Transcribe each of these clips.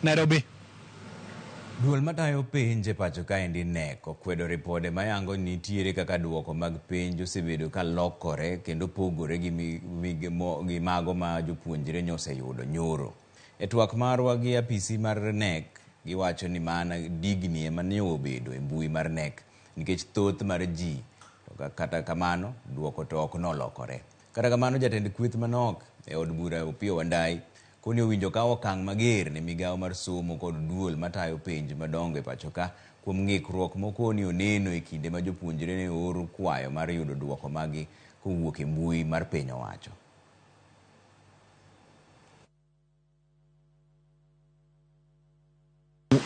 Nairobi. Duol matayo penj e pacho kaendi KNEC okwedo ripode mayango ni nitiere kaka duoko mag penj osebedo ka lokore kendo pogore gi, gi mago ma jopuonjre nyoseyudo nyoro. E twak marwa gi apisi mar KNEC, giwacho ni mana digni ema ne obedo e mbui mar KNEC nikech thoth mar ji to kata kamano duoko to ok nolokore. Kata kamano jatend kweth manok e od bura Opiyo Wandayi koni owinjo kawo okang' mager ne migawo mar somo kod duol matayo penj madongo e pacho ka kuom ng'ikruok mokoni oneno e kinde ma jopuonjre ne oro kwayo mar yudo duoko magi kowuok e mbui mar piny owacho.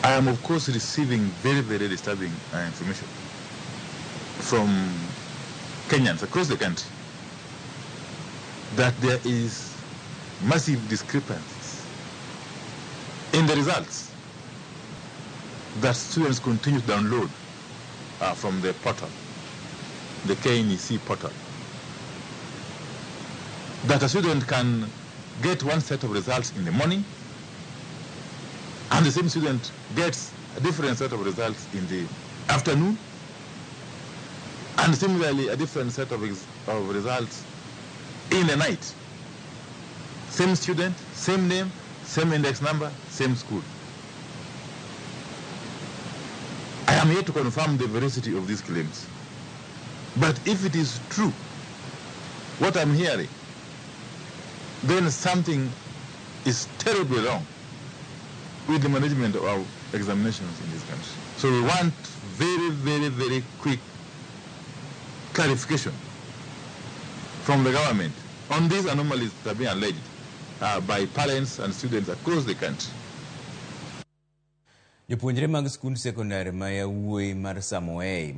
I am, of course, receiving very, very disturbing information from Kenyans across the country that there is massive discrepancies in the results that students continue to download from the portal, the KNEC portal. That a student can get one set of results in the morning, and the same student gets a different set of results in the afternoon, and similarly a different set of results in the night. Same student, same name, same index number, same school. I am here to confirm the veracity of these claims. But if it is true, what I'm hearing, then something is terribly wrong with the management of our examinations in this country. So we want very, very, very quick clarification from the government on these anomalies that are being alleged by parents and students across the country. Jopuonjre mag skund sekondari ma yawuoyi mar Samoei.